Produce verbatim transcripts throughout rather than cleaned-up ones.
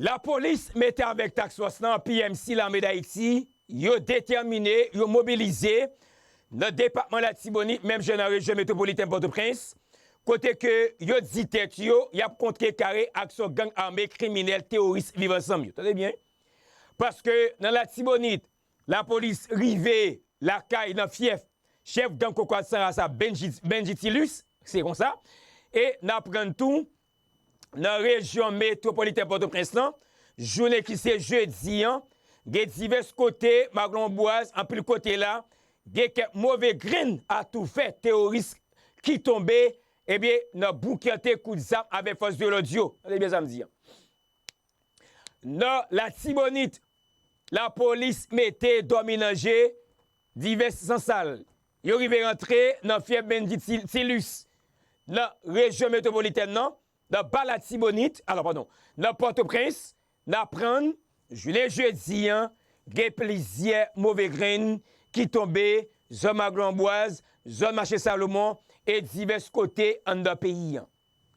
Lapolis mete avèk Task Force lan, P M C, Lame Dayiti, yo detèmine, yo mobilize nan depatman Latibonit, menm jan nan rejyon metwopolitèn Pòtoprens, kote ke yo di tèt yo, y ap kontrekare aksyon gang ame kriminèl teworis Viv Ansanm yo. Tande byen. Paske nan Latibonit, lapolis rive lakay nan fyèf chèf gang Kokorat San Rasa, Benji, Benji Tilus, se konsa. E n aprann tou, nan rejyon metwopolitèn Pòtoprens lan, jounen ki se jedi an, gen divès kote, Maglonbwaz, anpil kote la, gen kèk move grenn atoufè teworis ki tonbe, ebyen, nan boukante kout zam avèk fòs de lòd yo. Tande byen sa m di an. Nan Latibonit, lapolis mete dòmi nan je divès sansal. Yo rive rantre nan fyèf Benji Til-, Tilus, nan rejyon metwopolitèn nan, nan ba Latibonit, alò, padon, nan Pòtoprens, n aprann, jounen jedi an, gen plizyè move grenn ki tonbe zòn Maglonbwaz, zòn Mache Salomon e divès kote anndan peyi an.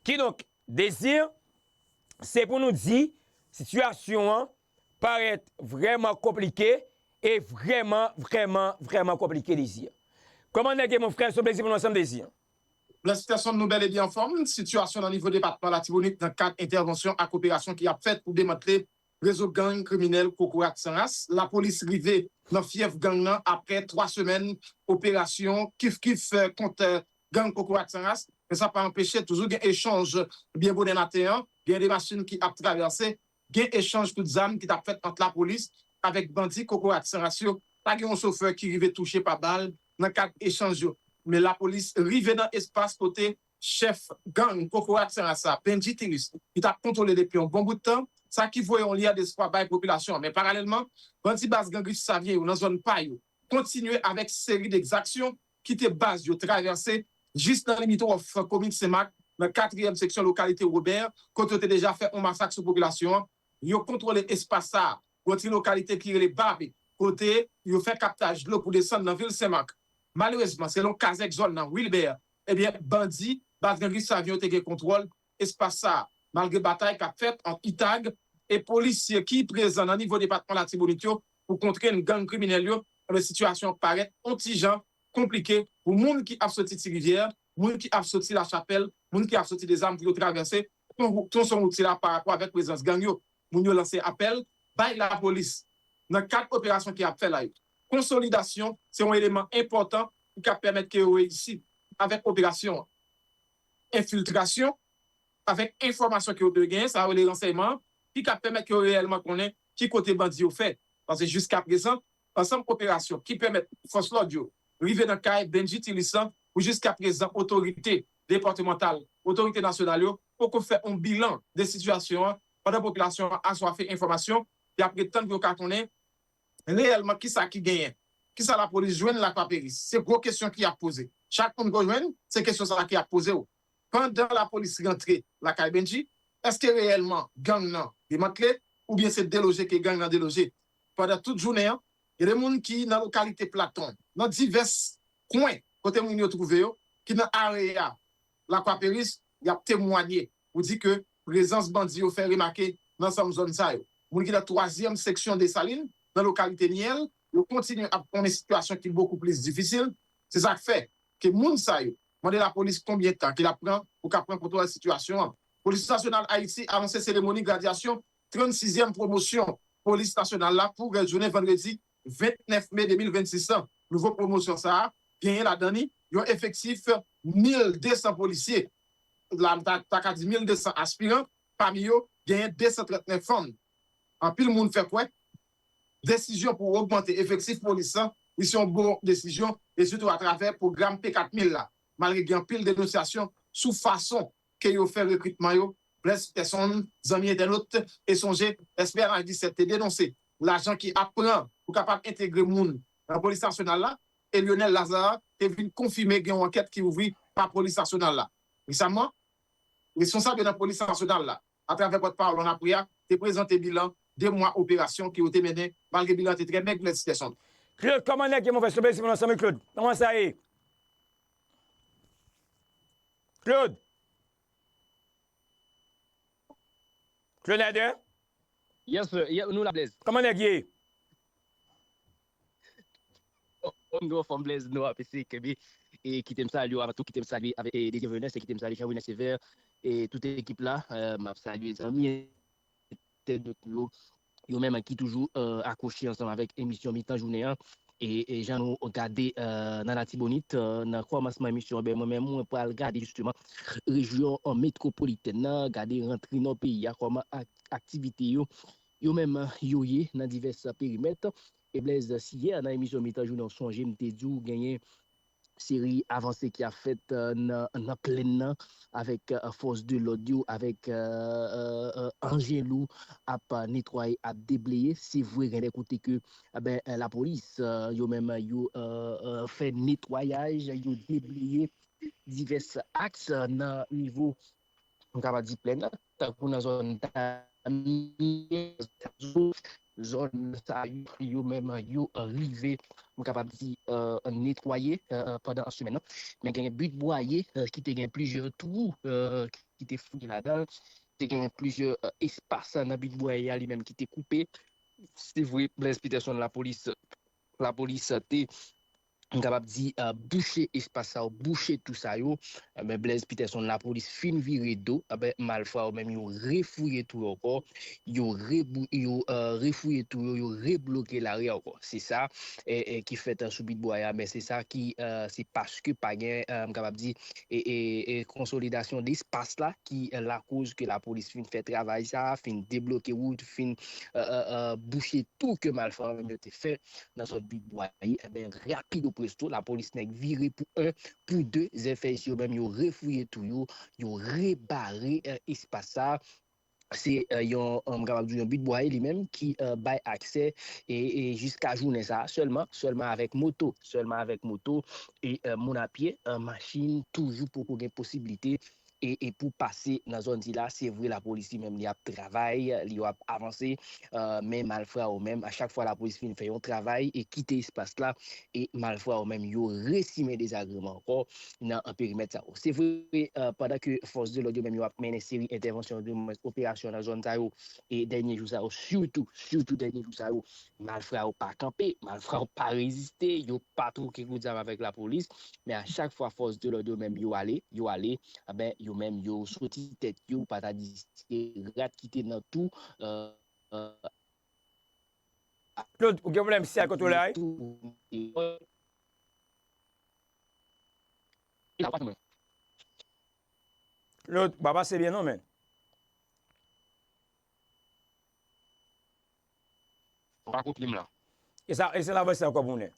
Kidonk, Dezi, se pou nou di, sitiyasyon an parèt vrèman konplike e vrèman, vrèman, vrèman konplike, Dezi. Kòman nèg e mon frè, se yon plezi pou nou ansanm, Dezi. Bless Peterson, nou bèl e byen anfòm. Sitiyasyon nan nivo depatman Latibonit nan kad entèvansyon ak operasyon ki ap fèt pou demantle rezo gang kriminèl Kokorat San Ras. Lapolis rive nan fyèf gang nan aprè twa semèn operasyon kif kif, eh, kont, eh, gang Kokorat San Ras. Men sa pa anpeche, toujou gen echanj byen bonè maten an, gen de machin ki ap travèse, gen echanj kout zam ki t ap fèt ant lapolis avèk bandi Kokorat San Ras yo. Pa gen yon chofè ki rive touche pa bal nan kad echanj yo. Men lapolis rive nan espas kote chèf gang Kokorat San Ras la, Benji Tilus, ki t ap kontwole depi yon bon bout tan, sa ki voye yon lyè despwa bay popilasyon an. Men paralèlman, bandi baz gang Riv Savyen yo nan zòn pa yo kontinye avèk seri degzaksyon, kite baz yo travèse jis nan limitwòf komin Senmak, nan katriyèm seksyon lokalite Wobè, kote yo te deja fè yon masak sou popilasyon an. Yo kontwole espas sa a, yon ti lokalite ki rele Babe, kote yo fè kaptaj dlo pou desann nan vil Senmak. Malerezman, selon kazèk zòn nan, Wilbert, ebyen, bandi baz gang Riv Savyen yo te gen kontwòl espas sa a, malgre batay k ap fèt ant UTAG e polisye ki prezan nan nivo depatman Latibonit yo pou kontre gang kriminèl yo, ebyen, sitiyasyon an parèt yon ti jan konplike pou moun ki ap soti Ti Rivyè, moun ki ap soti Lachapèl, moun ki ap soti Dezam pou yo travèse tronson wout sila pa rapò avèk prezans gang yo. Moun yo lanse apèl bay lapolis nan kad operasyon ki ap fè la yo. Konsolidasyon se yon eleman enpòtan ki ka pèmèt ke yo reyisi avèk operasyon an. Enfiltrasyon avèk enfòmasyon ke yo dwe genyen, sa yo rele ransèyman, ki ka pèmèt ke yo reyèlman konnen ki kote bandi yo fè. Paske jiskaprezan, ansanm operasyon ki pèmèt fòs lòd yo rive nan kay Benji Tilus lan, pou jiskaprezan otorite depatmantal, otorite nasyonal yo poko fè yon bilan de sitiyasyon an, pandan popilasyon an aswafe enfòmasyon, y ap ret tann pou yo ka konnen reyèlman kisa ki genyen, kisa lapolis jwenn Lakwaperis. Se gwo kesyon ki ap poze. Chak moun ke w jwenn, se kesyon sa a ki ap poze w. Pandan lapolis rantre lakay Benji, èske reyèlman gang nan demantle, oubyen se deloje ke gang nan deloje? Pandan tout jounen an, gen de moun ki nan lokalite Platon, nan divès kwen kote moun yo twouve yo, ki nan area Lakwaperis, y ap temwanye pou di ke prezans bandi yo fè remake nan ansanm zòn sa yo. Moun ki nan twazyèm seksyon Desalin, nan lokalite Nyèl, yo kontinye ap konnen sitiyasyon ki bokou plis difisil. Se sa k fè ke moun sa yo mande lapolis konbyen tan ke l ap pran pou ka pran kontwòl sitiyasyon an. Polis Nasyonal Ayiti anonse seremoni gradyasyon trannsizyèm pwomosyon Polis Nasyonal la pou rès jounen vandredi vennèf me de mil vennsis lan. Nouvo pwomosyon sa a genyen ladan li yon efektif mil de san polisye. La, ta, ta ka di mil de san aspiran, pami yo, genyen de san trannèf fanm. Anpil moun fè kwè desizyon pou ogmante efektif polis lan, li se yon bon desizyon, e sitou atravè pwogram P kat mil la, malgre gen anpil denonsyasyon sou fason ke yo fè rekritman yo, Bless Peterson, zanmi entènot, e sonje, S P N H disèt te denonse lajan ki ap pran pou kapab entegre moun nan polis nasyonal la, e Lionel Lazare te vin konfime gen yon ankèt ki ouvri pa polis nasyonal la. Resaman, responsab yo nan polis nasyonal la, atravè pòtpawòl ONAPRI a, te prezante bilan de mwa operasyon ke yo te mennen, malgre bilan an te trè mèg, Bless Peterson. Claude, kòman nèg yo, mon frè, se yon plezi pou nou ansanm, Claude? Kòman sa ye? Claude? Claude Nader? Yes, sir. Yeah, nou la, Blaze. Kòman nèg ye? Om nou anfòm Blaze nou ap eseye kenbe. E kite m salye w avan tou, kite m salye avèk e, Désir Venus, e kite m salye Jean René Sévère, e tout ekip la. E, m ap salye zanmi entènot yo, yo menm ki toujou e, akwoche ansanm avèk emisyon Mitan Jounen an. E, e jan nou gade e, nan Latibonit, e, nan kòmansman emisyon, ben, mwen menm, mwen pral gade jisteman rejyon e, metwopolitèn nan, gade rantre nan peyi a, kòman ak- aktivite yo, yo menm, yo ye nan divès perimèt. E Blaze, si yè nan emisyon Mitan Jounen an, sonje m te di w genyen seri avanse ki ap fèt e, nan, nan plèn nan avèk e, fòs de lòd yo, avèk e, e, e, anjen lou ap e, netwaye, ap debleye. Se vre, gen de kote ke e, ben, e, lapolis, e, yo menm, yo e, e, fè netwayaj, yo debleye divès aks e, nan nivo m kapab di plèn nan, tankou nan zòn Damyè, zòn sa yo, yo menm yo rive, m kapab di, netwaye pandan semèn nan. Men gen Bit Bwaye ki te gen plizyè twou ki te fouye ladan l, te gen plizyè espas nan Bit Bwaye a li menm ki te koupe. Se vre, Blaise Peterson, lapolis, lapolis te m kapab di, bouche espas sa yo, bouche twou sa yo. Men Blaise Peterson, lapolis fin vire do, enben, malfra yo menm yo refouye twou yo ankò, yo, rebou, yo refouye twou yo, yo rebloke lari a ankò. Se sa ki fèt sou Bit Bwaye a, men se sa ki, se paske pa gen, m kapab di, e, e, e konsolidasyon de espas la ki lakoz ke lapolis fin fè travay sa, fin debloke wout, fin bouche twou ke malfra yo menm yo te fè nan zòn Bit Bwaye, enben, rapido presto, lapolis nèk vire pou en, pou de, zèfèyis yo menm yo refouye twou yo, yo rebare espas sa. Se yon, m kapab di, yon Bit Bwaye li menm ki bay aksè e, e jiska jounen sa a sèlman, sèlman avèk moto, sèlman avèk moto e moun a pye, machin toujou poko gen posiblite e, e pou pase nan zòn sila. Se vre, lapolis li menm li ap travay, li ap avanse, men malfra yo menm, a chak fwa lapolis fin fè yon travay e kite espas la, e malfra yo menm yo resimen dezagreman ankò nan perimèt sa yo. Se vre, pandan ke fòs de lòd yo menm yo ap mennen seri entèvansyon, di mwens operasyon nan zòn sa yo, e dènye jou sa yo, sitou, sitou dènye jou sa yo, malfra yo pa kanpe, malfra yo pa reziste, yo pa twoke kout zam avèk lapolis, men a chak fwa fòs de lòd yo menm yo ale, yo ale, enben, yo menm yo soti tèt yo, pa ta di se rat ki te nan twou. Claude, ou gen pwoblèm siyal kote w la wi? Claude, ou pa pase byen non, men. Ou pa kopye m la. E sa, e se lavanse ankò pou nou.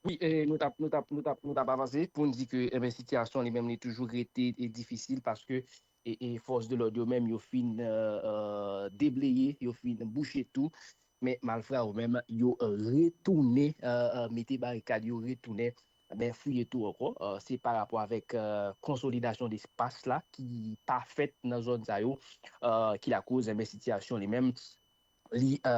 Wi, e nou t ap, nou t ap, nou t ap, nou t ap avanse pou n di ke, enben, sitiyasyon li menm li toujou rete e difisil paske e, e fòs de lòd yo menm yo fin e, e, debleye, yo fin bouche twou. Men malfra yo menm yo retounen e, e, mete barikad, yo retounen, enben, fouye twou ankò. E, se pa rapò avèk e, konsolidasyon despas la ki pa fèt nan zòn sa yo e, ki lakoz, enben, sitiyasyon li menm li e,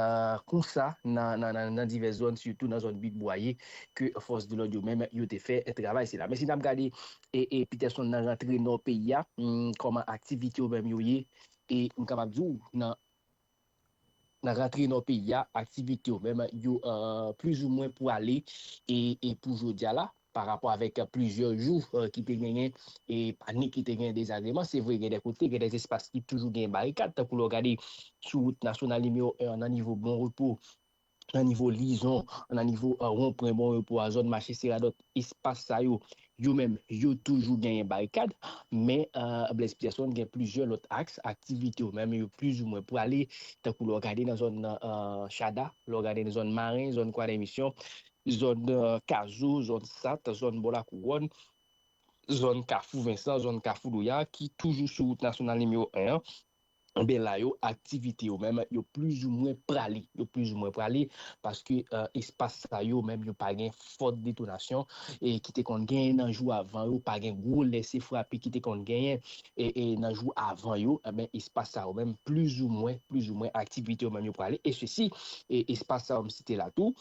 konsa nan, nan, nan, nan divès zòn, sitou nan zòn Bit Bwaye, ke fòs de lòd yo menm yo te fè travay sila. Men si n ap gade e, e Peterson nan rantre nò peyi a, hmm, kòman aktivite yo menm yo ye, e m kapab di w nan nan rantre nò peyi a, aktivite yo menm yo e, plizoumwen pwale e, e pou jodi a la, pa rapò avèk plizyè jou e, ki te genyen e panik, ki te genyen dezagreman. Se vre, gen de kote, gen de espas ki toujou genyen barikad, tankou lè w gade sou wout nasyonal nimewo en an, nan nivo Bon Repo, nan nivo Lizon, nan nivo e, wonpwen Bon Repo a, zòn mache Seradòt, espas sa yo, yo menm, yo toujou genyen barikad. Men e, Blaise Peterson gen plizyè lòt aks, aktivite yo menm, yo plizoumwen pwale, tankou lè w gade nan zòn e, Chada, lè w gade nan zòn Maren, zòn Kwadèmisyon, zòn e, Kazo, zòn Sat, zòn Bò Lakouwòn, zòn Kafou Vensan, zòn Kafou Doya, ki toujou sou wout nasyonal nimewo en an. Enben la yo, aktivite yo menm, yo plizoumwen pwale. Yo plizoumwen pwale paske e, espas sa yo menm, yo pa gen fòt detonasyon e ki te konn genyen nan jou avan yo, pa gen gwo lese frape ki te konn genyen e, e nan jou avan yo. Enben, espas sa yo menm, plizoumwen, plizoumwen, aktivite yo menm, yo pwale. E sesi, e espas sa yo m site la tou,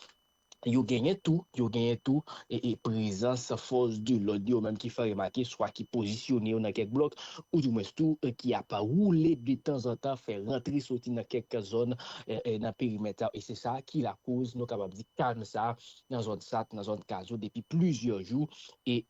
yo genyen tou, yo genyen tou e, e prezans fòs de lòd yo menm ki fè remake, swa ki pozisyone yo nan kèk blòk, ou dimwens tou e, ki ap woule detanzantan, fè rantre soti nan kèk zòn e, e, nan perimèt sa. E se sa ki lakoz, nou kapab di, kalm sa nan zòn Sat, nan zòn Kazo depi plizyè jou. E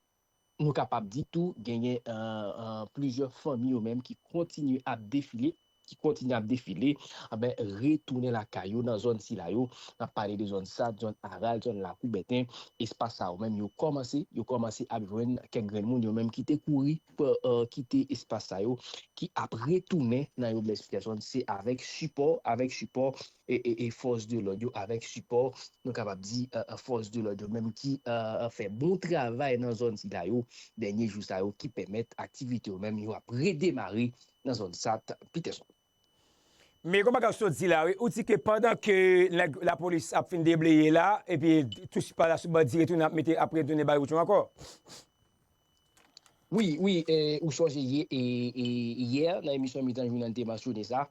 nou kapab di tou, genyen e, e, plizyè fanmi yo menm ki kontinye ap defile, ki kontinye ap defile, anben, retounen lakay yo nan zòn sila yo. N ap pale de zòn Sat, zòn Aral, zòn Lakou Bèten. Espas sa yo menm, yo kòmanse, yo kòmanse ap jwenn kèk grenn moun yo menm ki te kouri, e, kite espas sa yo, ki ap retounen nan yo. Blaise Peterson, se avèk sipò, avèk sipò e, e, e fòs de lòd yo, avèk sipò, nou kapab di, e, e, fòs de lòd yo menm ki e, e, fè bon travay nan zòn sila yo. Dènye jou sa yo ki pèmèt aktivite yo menm yo ap redemare nan zòn Sat, Peterson. Men kòman bagay sot di la, wi, ou di ke pandan ke nèg lapolis ap fin debleye la, epi tou pa la sou bandi retounen ap mete, ap retounen bay wout yo ankò. Wi, wi, e, ou sonje yè, e, e, yè, nan emisyon mitan jounen an, n te mansyone sa,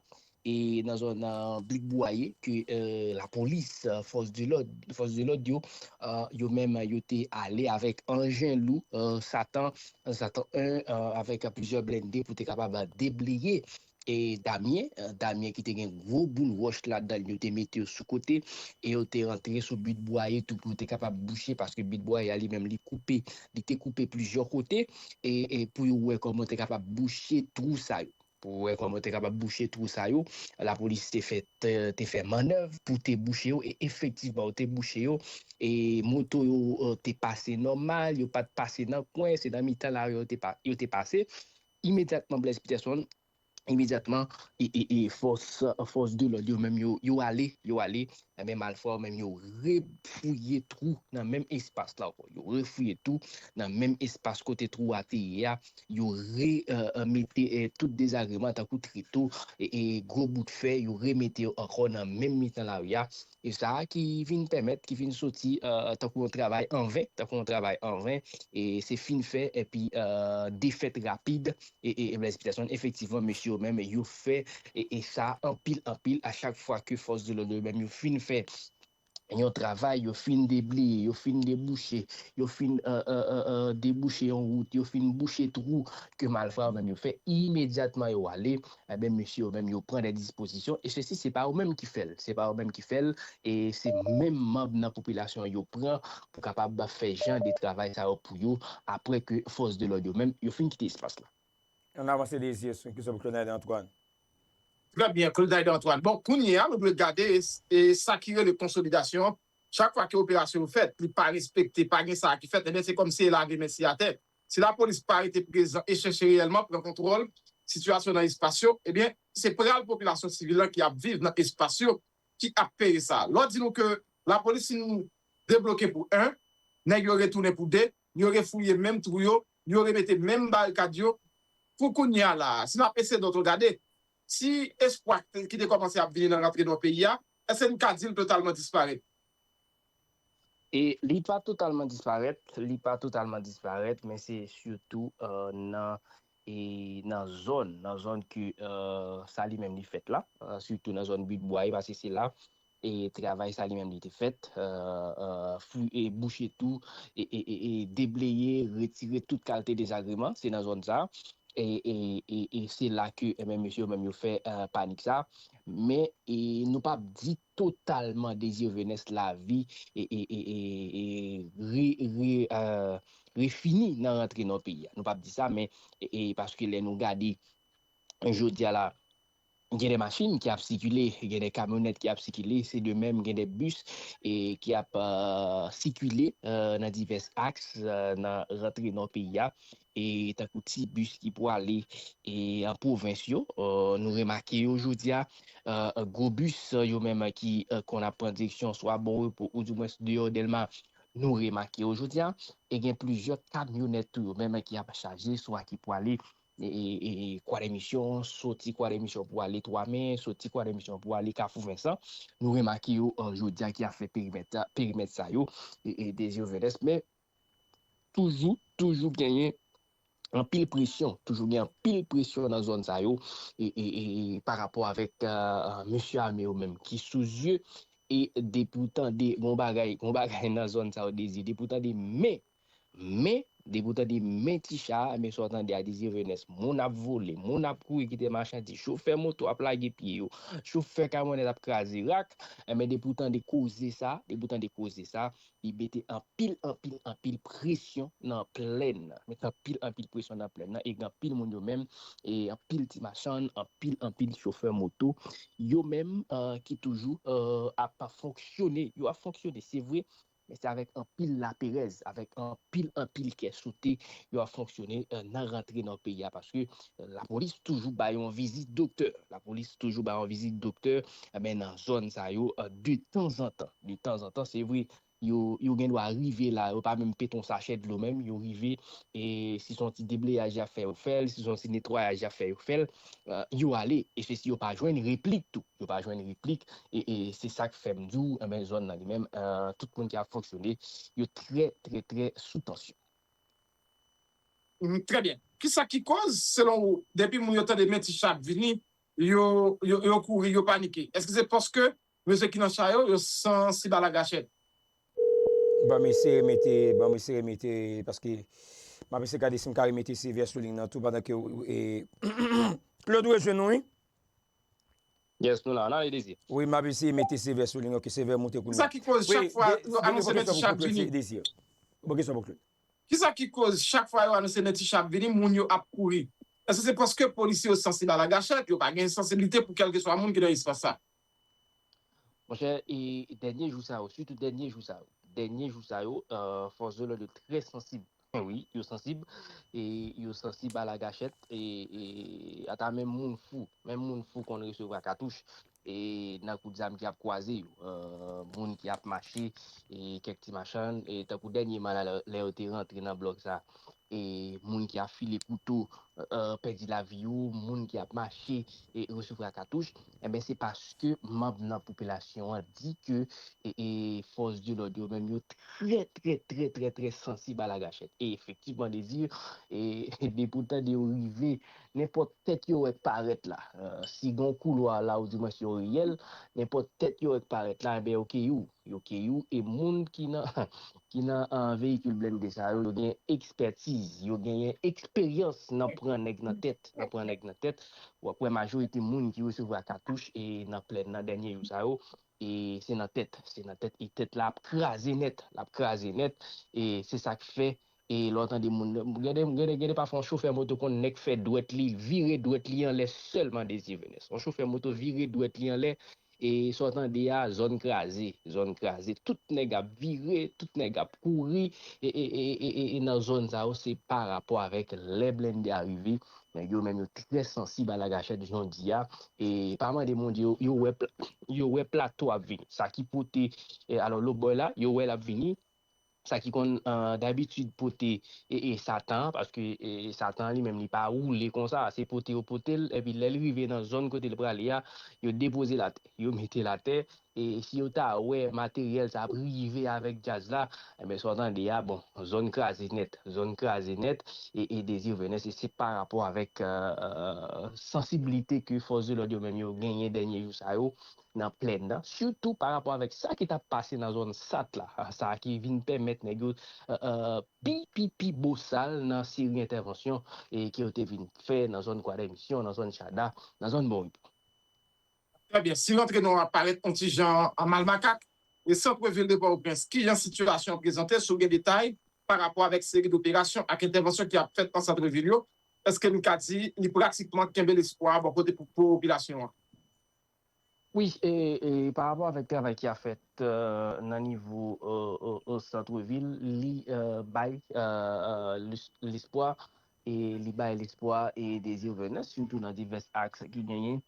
e nan zòn nan Blik Bwaye, ke e, lapolis, e, fòs de lòd, fòs de lòd yo, e, yo menm, yo te ale avèk anjen lou, e, Satan, Satan en, e, avèk plizyè blende pou te kapab debleye e Damyen, e, Damyen ki te gen gwo boul wòch ladan l, yo te mete yo sou kote e yo te rantre sou Bit Bwaye tou pou yo te kapab bouche, paske Bit Bwaye a li menm li koupe, li te koupe plizyè kote e, e pou yo wè kòman yo te kapab bouche twou sa yo. Pou wè kòman yo te kapab bouche twou sa yo, lapolis te fè, te, te fè mannèv pou te bouche yo e efektivman yo te bouche yo e moto yo e, te pase nòmal, yo pa t pase nan kwen, se nan mitan lari yo te, pa, yo te pase. Imedyatman, Blaise Peterson, imedyatman, e, e, e fòs, fòs de lòd yo menm yo, yo ale, yo ale, men malfwa yo menm yo refouye twou nan menm espas la ankò. Yo refouye twou nan menm espas kote twou a te ye a, yo re, e, e, mete e, tout dezagreman tankou treto e, e gwo bout fè, yo remete yo ankò nan menm mitan lari a. E sa a ki vin pèmèt, ki vin soti e, tankou yon travay anven, tankou yon travay anven, e se fin fè, epi e, defèt rapid, e, e, e Blaise Peterson, efektivman, mesye yo menm, yo fè e, e sa anpil, anpil, a chak fwa ke fòs de lòd yo menm, yo fin fè yon travay, yo fin debleye, yo fin debouche, yo fin e, e, e, e, debouche yon wout, yo fin bouche twou ke malfra yo menm yo fè, imedyatman yo ale, enben, mesye yo menm, yo pran de dispozisyon, e sesi, se pa yo menm ki fè l, se pa yo menm ki fè l, e se menm manm nan popilasyon yo pran pou kapab fè jan de travay sa yo pou yo, apre ke fòs de lòd yo menm, yo fin kite espas la. Ann avanse Désir sou kesyon pou Claude Nader Antoine. Trè byen, Claude Nader Antoine. Bon, kounye a, nou dwe gade e, e sa ki rele konsolidasyon an. Chak fwa ke operasyon yo fèt, li pa respekte, pa gen sa ki fèt, ebyen, se kòmsi e lave men si atè. Si lapolis pa rete prezan e chèche reyèlman pran kontwòl sitiyasyon nan espas yo, ebyen, se pral popilasyon sivil lan ki ap viv nan espas yo ki ap peye sa. Lè w di nou ke lapolis fin debloke pou en, nèg yo retounen pou de, yo refouye menm twou yo, yo remete menm barikad yo. Pou kounye a la a, si n ap eseye dòt gade, si espwa ki te kòmanse ap vini nan rantre nan peyi a, èske n ka di l totalman disparèt? E li pa totalman disparèt, li pa totalman disparèt, men se sitou e, nan e nan zòn, nan zòn ke e, sa li menm li fèt la, e, sitou nan zòn Bit Bwaye, paske se la e travay sa li menm li te fèt, e, e, fou, e bouche twou, e, e, e, e debleye, retire tout kalte dezagreman, se nan zòn sa. E, e, e, e se la ke, enben, mesye yo menm yo fè e, panik sa. Men e, nou p ap di totalman Désir Venès lavi e, e, e, e, e re, re, e, refini nan rantre nan peyi a. Nou p ap di sa, men e, e, paske lè nou gade jodi a la, gen de machin ki ap sikile, gen de kamyonèt ki ap sikile, se de menm gen de bis e, ki ap e, sikile e, nan divès aks e, nan rantre nan peyi a. E tankou ti bis ki pwale e, an pwovens yo, e, nou remake yo jodi a, e, gwo bis yo menm ki e, konn ap pran direksyon swa Bon Repo ou dimwens deyò Dèlma, nou remake yo jodi a. E gen plizyè kamyonèt tou yo menm ki ap chaje swa ki pwale e, e, e, Kwa de Misyon, soti Kwa de Misyon pou ale Twa Men, soti Kwa de Misyon pou ale Kafou Vensan. Nou remake yo e, jodi a ki ap fè perimèt, perimèt sa yo, e, e Désir Venès. Men toujou, toujou genyen anpil presyon, toujou gen anpil presyon nan zòn sa yo, e, e, e, e pa rapò avèk e, e, mesye ame yo menm ki sou zye, E depi w tande gon bagay, gon bagay nan zòn sa yo, Dezi, depi w tande men, men, depi w tande men ti cha a, men sa w tande a, Dezi Venès, moun ap vole, moun ap kouri kite machandiz, chofè moto ap lage pye yo, chofè kamyonèt ap kraze rak, enben depi w tande koze sa, depi w tande koze sa, li mete anpil, anpil, anpil presyon nan plèn nan. Mete anpil, anpil presyon nan plèn nan. E gen anpil moun yo menm, e anpil ti machann, anpil, anpil chofè moto, yo menm, eh, ki toujou, eh, ap fonksyone. Yo ap fonksyone, se vre, men se avèk anpil laperèz, avèk anpil, anpil kè sote, yo ap fonksyone, eh, nan rantre nan peyi a. Paske, eh, lapolis toujou bay yon vizit doktè. Lapolis toujou bay yon vizit doktè, enben, nan zòn sa yo, eh, de tanzantan. De tanzantan, se vre, yo, yo gen dwa rive la, yo pa menm pete yon sachè dlo menm, yo rive, e si se yon ti debleyaj y ap fè, yo fè l, si se yon ti netwayaj y ap fè, yo fè l, eh, yo ale, e se si yo pa jwenn replik tou, yo pa jwenn replik, e, e se sa k fè m di w, enben, zòn nan li menm, eh, tout moun ki ap fonksyone, yo trè, trè, trè sou tansyon. Mm, trè byen. Kisa ki koz, selon ou, depi moun yo tande men ti cha ap vini, yo, yo, yo kouri, yo panike? Èske se paske mesye ki nan cha yo, yo sansib a lagachèt? Ban m eseye mete, ban m eseye mete, paske m ap eseye gade si m ka remete Sevè sou liy nan tou pandan ke e, Claude rejwenn nou, wi? Yes, nou la, n ale Dezi. Wi, m ap eseye mete Sevè sou liy nan, ke Sevè moute kounye a. Kisa ki koz chak fwa yo anonse men ti cha ap vini? Dezi. Bon kesyon pou Claude. Kisa ki koz chak fwa yo anonse men ti cha ap vini, moun yo ap kouri? Èske se paske polisye yo sansib a lagachèt, yo pa gen sansiblite pou kèlkeswa moun ki nan espas sa? Monchè, e dènye jou sa yo, sitou dènye jou sa yo, dènye jou sa yo, eh, fòs de lòd yo trè sansib. Wi, yo sansib, e yo sansib a lagachèt, e, e ata menm moun fou, menm moun fou konn resevwa katouch, e nan kout zam ki ap kwaze yo, eh, moun ki ap mache, e kèk ti machann, e tankou dènyèman la, lè, lè yo te rantre nan blòk sa, e moun ki ap file kouto, eh, pèdi lavi yo, moun ki ap mache, e resevwa katouch, enben se paske manm nan popilasyon an di ke, e, e fòs de lòd yo menm yo trè, trè, trè, trè, trè sansib a lagachèt. E efektivman, Dezi, e depi w tande yo rive, nenpòt tèt yo wè k parèt la, eh, si gen yon koulwa la, oudimwens yon riyèl, nenpòt tèt yo wè k parèt la, enben yo keyi w, yo keyi w, e moun ki nan, ki nan, eh, veyikil blende sa yo, yo gen ekspètiz, yo genyen eksperyans nan pran nèg nan tèt, nan pran nèg nan tèt. W ap wè majorite moun ki resevwa katouch e nan plèn nan dènye jou sa yo, e se nan tèt, se nan tèt, e tèt la ap kraze nèt, l ap kraze nèt, e se sa k fè, e lè w tande moun, gade, gade, gade pafwa yon chofè moto konn nèk fè dwèt li, vire dwèt li anlè sèlman, Dezi Venès. Yon chofè moto vire dwèt li anlè, e sa w tande a, zòn kraze, zòn kraze, tout nèg ap vire, tout nèg ap kouri, e, e, e, e, e, e nan zòn sa yo, se pa rapò avèk lè blende a rive, nèg yo menm yo trè sansib a lagachèt jan w di a, e pa mande Bondye, yo, yo wè pla-, yo wè plato ap vini. Sa ki pote, e alò lòt bò la, yo wè l ap vini, sa ki konn, eh, dabitid pote, e, e Satan an, paske, e, Satan an li menm li pa woule konsa, se pote yo pote l, epi lè l rive nan zòn kote l prale a, yo depoze l atè, yo mete l atè, e si yo ta wè materyèl sa ap rive avèk djaz la, enben sa w tande a, bon, zòn kraze nèt, zòn kraze nèt, e, e Dezi Venès, e se pa rapò avèk, eh, eh, sansiblite ke fòs de lòd yo menm yo genyen dènye jou sa yo, nan plèn nan, sitou pa rapò avèk sa ki t ap pase nan zòn Sat la, sa ki vin pèmèt nèg yo, eh, eh, pi, pi, pi bosal nan seri entèvansyon, e ke yo te vin fè nan zòn Kwadèmisyon, nan zòn Chada, nan zòn Bonrepos. Trè byen. Si rantre nou an ap parèt yon ti jan an malmakak, e santrevil de Pòtoprens, kijan sitiyasyon an prezante, si w gen detay pa rapò avèk seri doperasyon ak entèvansyon ki ap fèt nan santrevil yo, èske n ka di li pratikman kenbe lespwa bò kote pou popilasyon an? Wi, e, e pa rapò avèk travay ki ap fèt, eh, nan nivo, eh, eh, eh, santrevil, li, eh, bay, eh, eh, lis-, lespwa, e li bay lespwa e Dezi Venès, sitou nan divès aks ki genyen,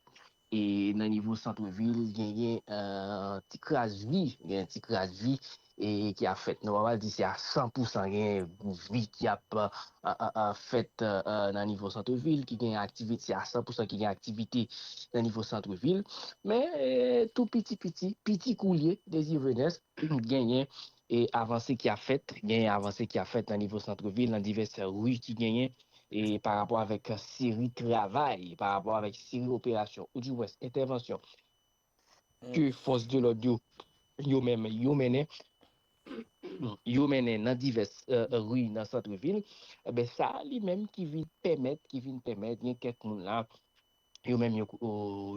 e nan nivo santrevil, genyen, eh, ti kras vi, genyen ti kras vi, e ki ap fèt. Nou pa pral di se a san pou san gen vi ki ap, a, a, a, fèt, a, a, nan nivo santrevil, ki gen aktivite, se a san pou san ki gen aktivite nan nivo santrevil. Men, e, tou piti, piti, piti koulye, Dezi Venès, genyen, e, avanse ki ap fèt, genyen avanse ki ap fèt nan nivo santrevil, nan divès ri ki genyen, e, pa rapò avèk seri travay, pa rapò avèk seri operasyon, oudimwens entèvansyon ke fòs de lòd yo yo menm yo mennen yo mennen nan divès ri nan santrevil, ben sa li menm ki vin pèmèt, ki vin pèmèt gen kèk moun la, yo menm yo,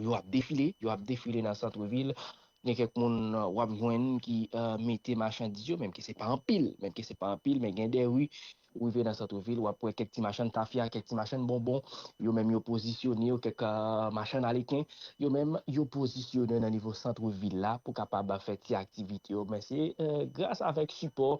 yo ap defile, yo ap defile nan santrevil. Gen kèk moun w ap jwenn ki mete machandiz yo, menm ke se pa anpil, menm ke se pa anpil, men gen de ri ou rive nan santrevil, w ap wè kèk ti machann tafya, kèk ti machann bonbon, yo menm yo pozisyone yo, kèk machann aleken, yo menm yo pozisyone nan nivo santrevil la pou kapab fè ti aktivite yo. Men se gras avèk sipò,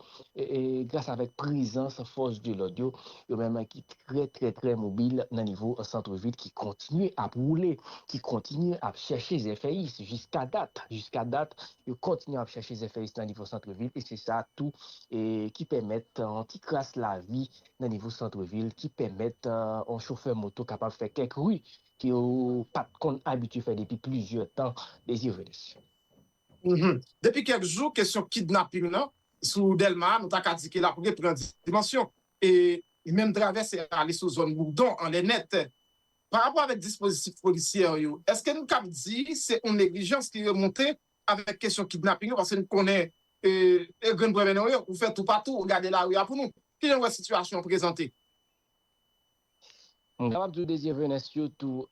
gras avèk prezans fòs de lòd yo, yo menm ki trè, trè, trè mobil nan nivo santrevil, ki kontinye ap woule, ki kontinye ap chèche zèfèyis jiska dat. Jiska dat, yo kontinye ap chèche zèfèyis nan nivo santrevil, e se sa tou ki pèmèt yon ti kras lavi nan nivo santrevil, ki pèmèt yon chofè moto kapab fè kèk ri ke yo pa t konn abitye fè depi plizyè tan, Désiré Venus. Depi kèk jou, kesyon kidnaping nan sou Dèlma, nou ta ka di ke l ap reprann dimansyon e li menm travèse ale sou zòn Boudon anlè nèt. Pa rapò avèk dispozitif polisyè yo, èske nou kab di se yon neglijans ki remonte avèk kesyon kidnaping yo? Paske nou konnen e grenn premye yo, ou fè toupatou, ou gade lari a pou nou. Kijan w wè sitiyasyon an prezante? M kapab di w Désiré Venus, sitou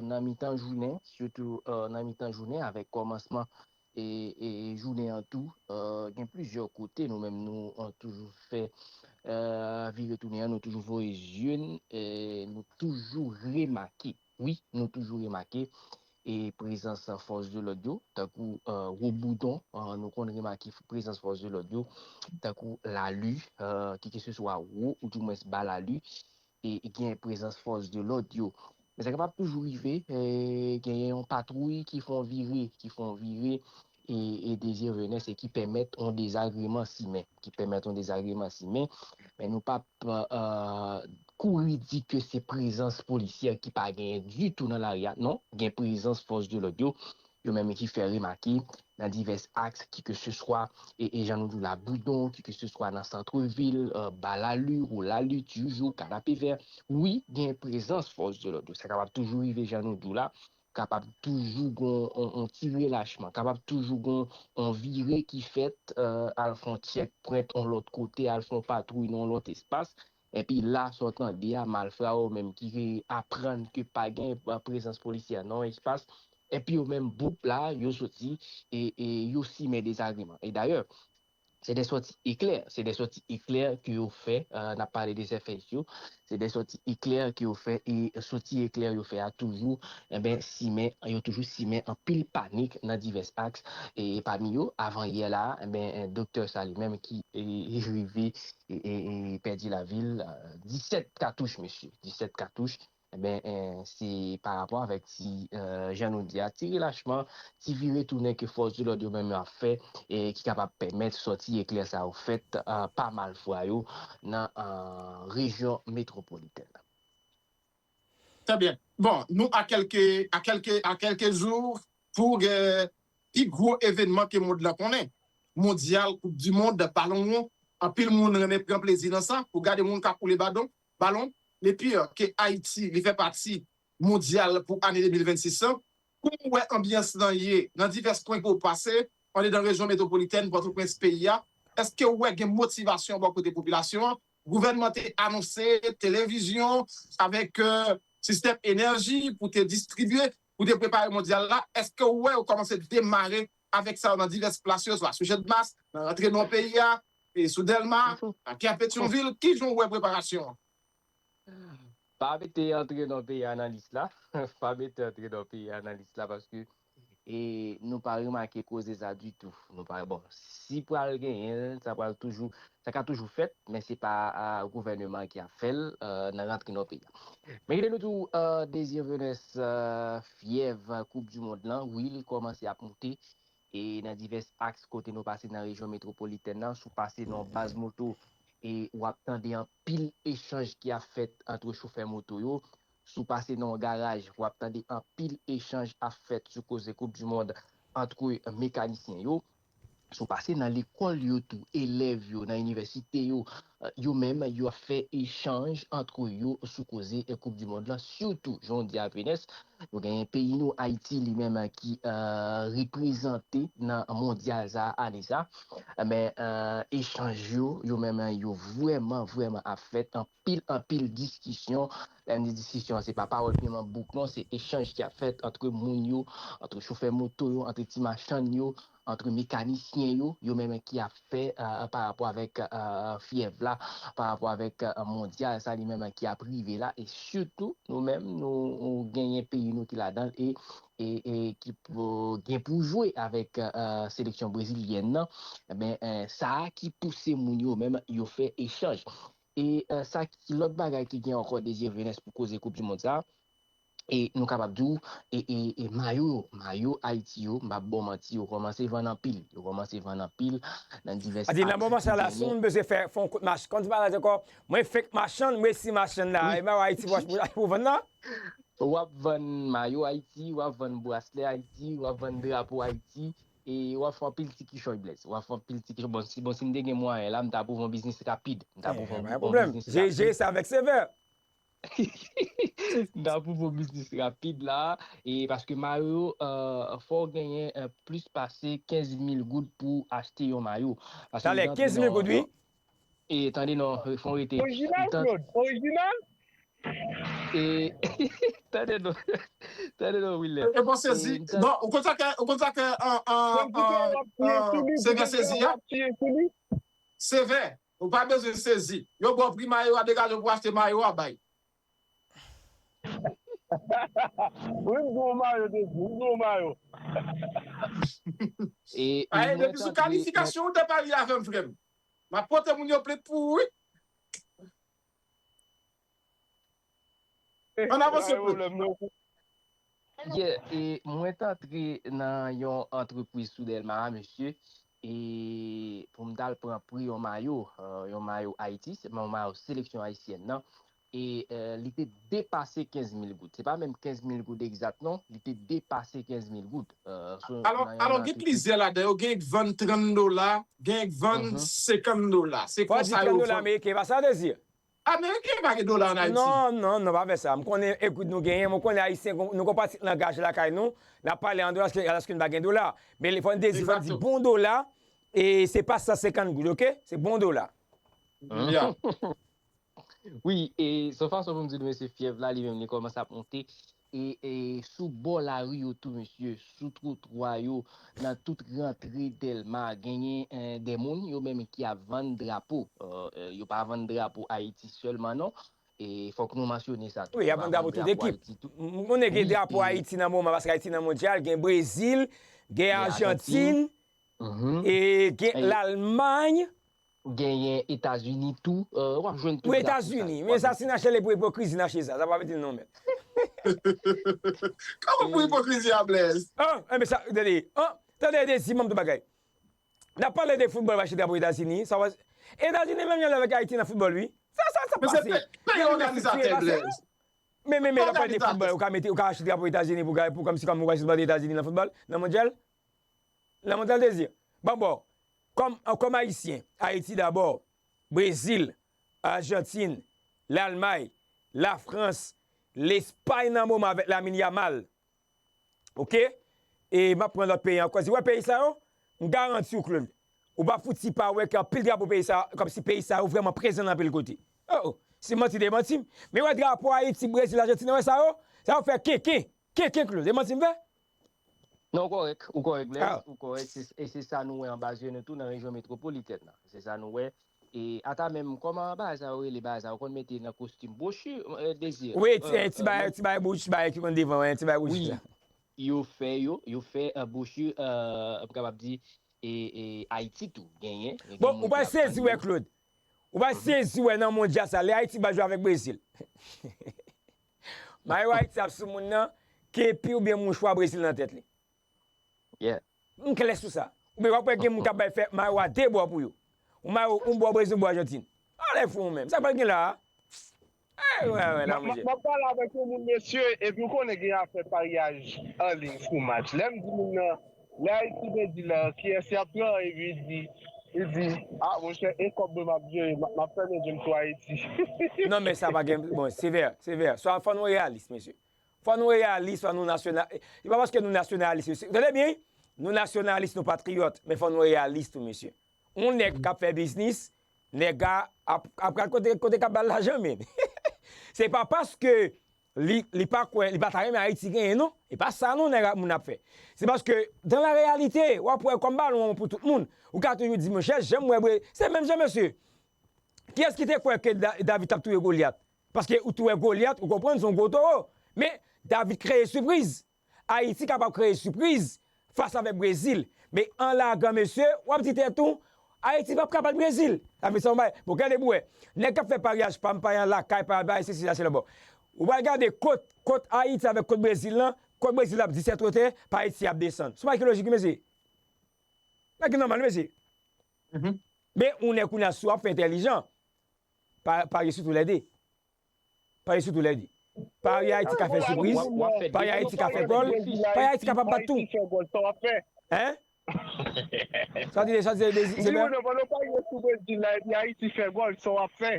nan mitan jounen, sitou nan mitan jounen avèk kòmansman e jounen an tou, gen plizyè kote nou menm nou toujou fè vire tounen an, nou toujou voye zye n, nou toujou remake, wi, nou toujou remake e prezans fòs de lòd yo, tankou Woboudon, nou konn remake prezans fòs de lòd yo, tankou Lali, kekeseswa Wo, oudimwens Ba Lali, e gen prezans fòs de lòd yo. Men sa kapab toujou rive, genyen yon patwouy ki fè yon vire, ki fè yon vire, e Désiré Venus e ki pèmèt yon dezagreman simen, ki pèmèt yon dezagreman simen, men nou p ap kouri di ke se prezans polisyè ki pa genyen ditou nan lari a, non, gen prezans fòs de lòd yo, yo menm ki fè remake nan divès aks, kikeseswa e jan nou di w la, Boudon, kikeseswa nan santrevil, Ba Lali, Wo Lali, Tijou, Kanapevè, wi, gen prezans fòs de lòd yo. Sa kapab toujou rive jan nou di w la, kapab toujou gen yon ti relachman, kapab toujou gen yon vire ki fèt, al fè yon checkpoint yon lòt kote, al fè yon patwouy nan yon lòt espas. Epi la, sa w tande a, malfra yo menm ki aprann ke pa gen prezans polisyè nan yon espas, epi yo menm, boup la, yo soti e yo simen dezagreman. E dayè, se de sòti eklè, se de sòti eklè ke yo fè, n ap pale de zèfèyis yo, se de sòti eklè ke yo fè, e sòti eklè yo fè a toujou, enben, simen, yo toujou simen anpil panik nan divès aks, e pami yo, avan yè la, enben, doktè sa li menm ki rive e pèdi lavi l, disèt katouch, mesye, disèt katouch, enben, se pa rapò avèk ti, jan nou di a, ti relachman, ti vire tounen ke fòs de lòd yo menm yo ap fè, e ki kapab pèmèt sòti eklè sa yo fèt pa malfra yo nan rejyon metwopolitèn nan. Trè byen. Bon, nou a kèlke, a kèlke, a kèlke jou pou gen pi gwo evènman ke mond lan konnen. Mondyal, Koup di mond, balon won. Anpil moun renmen pran plezi nan sa, pou gade moun k ap woule badon, balon. Epi ke Ayiti, li fè pati mondyal pou ane de mil vennsis lan. Kòman w wè anbyans lan ye nan divès kwen ke w pase andedan rejyon metwopolitèn Pòtoprens peyi a? Èske w wè gen motivasyon bò kote popilasyon an? Gouvènman te anonse televizyon avèk sistèm enèji pou te distribye, pou te prepare mondyal la. Èske w wè yo kòmanse demare avèk sa yo nan divès plas yo, swa sou Channmas, nan rantre nan peyi a, e sou Dèlma, nan kè Petyonvil? Kijan w wè preparasyon an? Pa mete antre nan peyi a nan lis la. Pa mete antre nan peyi a nan lis la paske e nou pa remake koze sa ditou. Nou pa, bon, si pral genyen l, sa pral toujou, sa ka toujou fèt, men se pa gouvèneman ki ap fè l nan rantre nan peyi a. Men kite nou di w, Désiré Venus, fyèv Koup di mond lan, wi, li kòmanse ap moute e nan divès aks kote nou pase nan rejyon metwopolitèn nan, si w pase nan yon baz moto, e w ap tande anpil echanj ki ap fèt ant chofè moto yo. Si w pase nan yon garaj, w ap tande anpil echanj ap fèt sou koze Koup di mond ant mekanisyen yo. Si w pase nan lekòl yo tou, elèv yo nan inivèsite yo, yo menm, yo ap fè echanj ant yo sou koze Koup di Mond lan, sitou, jan w di a, Venès, nou genyen peyi nou, Ayiti, li menm, ki reprezante nan mondyal sa a, ane sa a. Men, echanj yo, yo menm, yo vrèman, vrèman ap fèt, anpil, anpil diskisyon. Lè m di diskisyon, se pa pawòl piman bouk, non, se echanj ki ap fèt ant moun yo, ant chofè moto yo, ant ti machann yo, ant mekanisyen yo, yo menm ki ap fè pa rapò avèk fyèv la, pa rapò avèk mondyal sa li menm ki ap rive la, e sitou nou menm, nou genyen peyi nou ki ladan l, e e, e ki pou, gen pou jwe avèk seleksyon brezilyèn nan, men sa a ki pouse moun yo menm yo fè echanj. E sa ki lòt bagay ki gen ankò, Désiré, Venès, pou koze Koup di Mond sa a, e nou kapab di w, e, e, e mayo yo, mayo Ayiti yo, m p ap ba w manti, yo kòmanse vann anpil. Yo kòmanse vann anpil nan divès. Adi, nan moman sa la, si moun bezwen fè, fè yon kout machann, kòm di bagay ankò, mwen fenk machann, mwen si machann la, e mayo Ayiti pou, pou, pou vann la. W ap vann mayo Ayiti, w ap vann braslè Ayiti, w ap vann drapo Ayiti, e w ap fè anpil ti kichòy, Blaise. W ap fè anpil ti kichòy. Bon, si, bon, si m te gen mwayen la, m ta pou fè yon biznis rapid. M ta pou fè yon biznis rapid. Jere sa avèk sevè. M ta pou fè yon biznis rapid la, e paske mayo yo, fò w genyen plis pase kenz mil goud pou achte yon mayo. Talè, kenz mil goud, wi. E tande non, fò w rete. Orijinal, Claude, orijinal? E tande non, tande non, Willem. E bon, sezi. Bon, ou konn sa ke, ou konn sa ke, an, an, an, an, sevè sezi a? Sevè, ou pa bezwen sezi. Yo ba w pri mayo a, degaje w pou achte mayo a, bay. Wi, m di w mayo, te di, m di w mayo. E, e mwen tande, sou kalifikasyon ou te parye avè m, frè m. M ap pote moun yo plent pou ou, wi. Ann avanse, Claude. Yeah, e mwen t antre nan yon antrepriz sou Dèlma a, mesye, e pou m t al pran pri yon mayo, yon mayo Ayiti, se yon mayo seleksyon ayisyèn nan, e li te depase kenz mil goud. Se pa menm kenz mil goud egzat, non, li te depase kenz mil goud. Alò, alò, gen plizyè ladan yo, gen k vann trant dola, gen k vann senkant dola. Se konsa yo fè. Trant dola ameriken, pa sa, Désiré? Ameriken pa gen dola ann Ayiti. Non, non, non, pa fè sa. M konnen, ekout, nou genyen, mwen konnen Ayisyen, nou konn pati langaj lakay nou, n ap pale an dola, alòske, alòske nou pa gen dola. Men fò n di, fò n di bon dola, e se pa san senkant goud, oke? Se bon dola. Wi, e se yon fason pou m di nou, mesye, fyèv la, li menm, li kòmanse ap monte. E, e sou bò lari yo tou, mesye, sou twotwa yo, nan tout rantre Dèlma, genyen, eh, de moun, yo menm ki ap vann drapo. Eh, eh, yo pa vann drapo Ayiti sèlman, non. E fòk nou mansyone sa tou. Wi, y ap vann drapo tout ekip. M konnen gen drapo Ayiti nan moman, paske Ayiti nan mondyal, gen Brezil, gen Ajantin, e gen Lalmay. Genyen Etazini tou, w ap jwenn tout drapo sa. Wi, Etazini. Men sa, se n achte l pou ipokrizi n achte sa. Sa pa mete non, men. Kòman pou ipokrizi a, Blaise? Ah, enben sa, tande, ah, tande, tande, si m ap di bagay. N ap pale de foutbòl, m achte drapo Etazini. Sa va, Etazini menm jan avèk Ayiti nan foutbòl, wi. Sa, sa, sa pase. Men se peyi òganizatè, Blaise. Men, men, men, n ap pale de foutbòl, ou ka mete, ou ka achte drapo Etazini pou, pou kòmsi, kòm ou ka achte drapo Etazini nan foutbòl, nan mondyal? Nan mondyal, Désiré. Bon, bon. Kòm, kòm Ayisyen, Ayiti dabò, Brezil, Ajantin, Lalmay, Lafrans, Lespay nan moman avèk Lamine Yamal. Oke? E m ap pran lòt peyi ankò. Si w wè peyi sa yo, m garanti w, Claude, ou pa fouti pa wè ke anpil drapo peyi sa, kòmsi peyi sa yo vrèman prezan nan anpil kote. Oh, oh. Se manti, te manti m. Men wè drapo Ayiti, Brezil, Ajantin, wè sa yo? Sa yo fè kenken. Kenken, Claude, e manti m fè? Non, ou kòrèk, ou kòrèk, Blaise, ou kòrèk, se, e se sa nou wè anba zye nou tou nan rejyon metwopolitèn nan. Se sa nou wè. E ata menm, kòman bagay sa yo rele, bagay sa yo konn mete nan kostim? Bwochi, eh, Désiré. Wi, ti, eh, ti bagay, ti bagay bwochi, ti bagay ki konn devan, wi, ti bagay bwochi sa. Yo fè yo, yo fè, eh, bwochi, eh, m kapab di, e, e Ayiti tou, genyen. Bon, ou pral sezi wè, Claude. Ou pral sezi wè nan mondyal sa, lè Ayiti pral jwe avèk Brezil. Mayo Ayiti ap sou moun nan, kepi oubyen mouchwa Brezil nan tèt li. Yeah. M klè sou sa. Oubyen w ap wè gen moun k ap bay fè mayo a de bò pou yo. Yon mayo, yon bò Brezil, yon bò Ajantin. Alè fou ou menm. Sa k pral gen la a? Eh, wè, wè, la, monchè. M ap pale avèk yon moun, mesye, epi w konnen gen afè paryaj an liy sou match. Lè m di moun nan, lè Ayiti pèdi la, kiyès y ap pran, epi l di, Li di, ah, monchè, e kòb mwen m ap jere, m ap fèmen je m sou Ayiti. Non, men sa pa gen, bon, sevè, sevè. Swa fò nou reyalis, mesye. Fò nou reyalis, fò nou nasyonal. E pa paske nou nasyonalis, mesye. Tande byen, wi. Nou nasyonalis, nou patriyòt, men fò nou reyalis tou, mesye. Yon nèg k ap fè biznis, nèg a ap, ap gad kote, kote k ap ba l lajan, men. Se pa paske li, li pa kwè, li pa ta renmen Ayiti genyen, non. E pa sa, non, nèg a, moun ap fè. Se paske, dans la réalité, w ap wè kòm balon an pou tout moun. Ou ka toujou di, monchè, jan m wè, bre, se menm jan, mesye. Kiyès ki te kwè ke Da- David t ap touye Golyat? Paske ou tou wè Golyat, ou konprann, se yon gwo towo. Men, David kreye sipriz. Ayiti kapab kreye sipriz fas avèk Brezil. Men an lagan, mesye, w ap di tèt ou, Ayiti p ap ka bat Brezil. Sa vle di sa yon bagay. Bon, gade pou wè. Nèg k ap fè paryaj pa m, paryaj lakay, paryaj bagay, sesi, sa, sela, bon. Ou pral gade kot, kot Ayiti avèk kot Brezil lan, kot Brezil ap disèt wotè, pa Ayiti ap desann. Se yon bagay ki lojik, wi, mesye. Bagay ki nòmal, wi, mesye. Men yon nèg kounye a, si w ap fè entèlijan, pa- parye sou tou lè de. Parye sou tou lè de. Parye Ayiti ka fè sipriz. Parye Ayiti ka fè gòl. Parye Ayiti kapab bat tou. Ayiti fè gòl, sa w ap fè? Hein? Sa w di, sa w di, Dezi, M di, mwen, pandan w parye sou Brezil la, epi Ayiti fè gòl, sa w ap fè?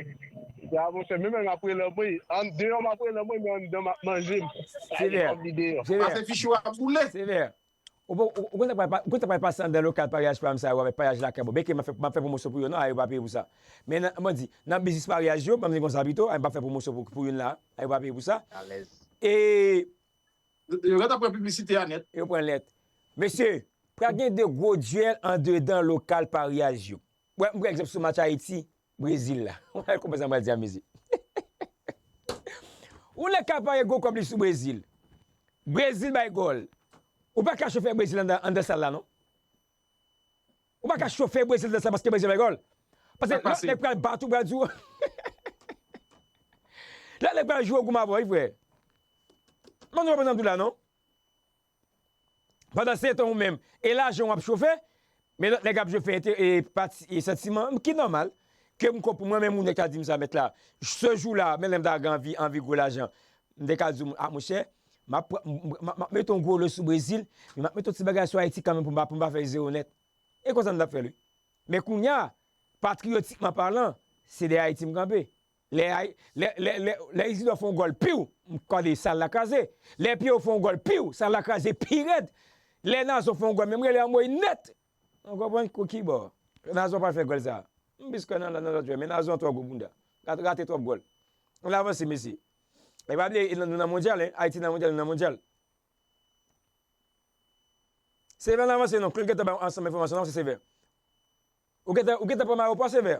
Ya, monchè, men menm m ap rele anmwe. Andeyò m ap rele anmwe, men anndan m ap manje m. Sevè. Sevè. Pase fichou ap boule. Sevè. Ou bon, ou ou konn sa k pral pa- ou konn sa k pral pase anndan lokal paryaj pa m sa yo avèk paryaj lakay, bon, beke m ap fè m ap fè pwomosyon pou yo, non, a yo pa peye pou sa. Men nan- mwen di, nan biznis paryaj yo, ban m di konsa pito, a m p ap fè pwomosyon pou, pou youn la, a yo pa peye pou sa. Alèz. E Yo gentan pran piblisite a nèt. Yo pran nèt. Mesye, pral gen de gwo dyèl andedan lokal paryaj yo. Wè, m pran egzanp sou match Ayiti, Brezil la. Wè, konprann sa m pral di a, mesye. Ou nèg ka parye gwo kòb li sou Brezil. Brezil bay gòl. Ou pa ka chofe Brezil anndan anndan sal la, non. Ou pa ka chofe Brezil anndan sal paske Brezil bay gòl. Paske lòt nèg pral bat ou, pral di w. Lòt nèg pral jwe goumen avè w, wi, frè. Mwen, nou konprann sa m di w la, non? Pandan se tan ou menm, e lajan w ap chofe, men lòt nèg ap jwe fè ente- e pati e santiman, ki nòmal, ke m konprann mwen menm moun nèg ta di m sa mèt la, se jou la, men lè m ta gen anvi, anvi gwo lajan, m te ka di w, a monchè, m ap pran- m- m- m ap mete yon gwo lo sou Brezil, men m ap mete yon ti bagay sou Ayiti kanmenm pou m pa, pou m pa fè zewo nèt. E konsa m t ap fè l, wi. Men kounye a, patriyotikman palan, se dèyè Ayiti m kanpe. Lè Ay- lè lè lè lè Isidò fè yon gòl piw, m kòde sal la kraze. Lè Pyero fè yon gòl piw, sal la kraze pi rèd. Lè Nazon fè yon gòl, men m rele anmwey nèt. Ou konprann kou ki bò? Nazon pral fè gòl sa. M plis kwè nan nan lòt jwè, men Nazon twò gwo bounda. Rate rate twòp gòl. Ann avanse mesye. E pa bliye nou nan mondyal, en. Ayiti nan mondyal, nou nan mondyal. Sevè, ann avanse non. Claude gentan bay ansanm enfòmasyon nan, se Sevè. Ou gentan ou gentan pran m ayewopò, Sevè?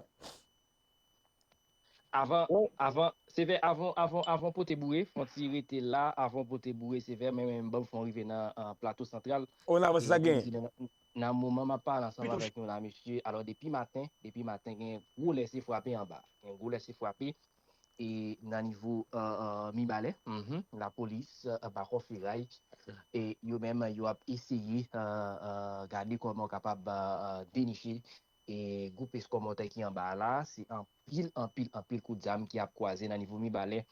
Avan, avan, Sevè, avan, avan, avan pote boure, fon ti rete la, avan pote boure, Sevè, men men ban m fon rive nan uh, Plato Santral. Ou nan avanse sa gen. Nan moman m ap pale ansanm avèk nou la, mesye, alò depi maten, depi maten gen gwo lèse frape anba. Gen gwo lèse frape e nan nivo uh, uh, Mibalè, mm -hmm, lapolis, uh, Bakò Feray, e yo menm yo ap eseye uh, uh, gade kòman yo kapab uh, uh, deniche e gwoup eskòmòtè ki anba a la, se anpil, anpil, anpil kout zam ki ap kwaze nan nivo Mibalè.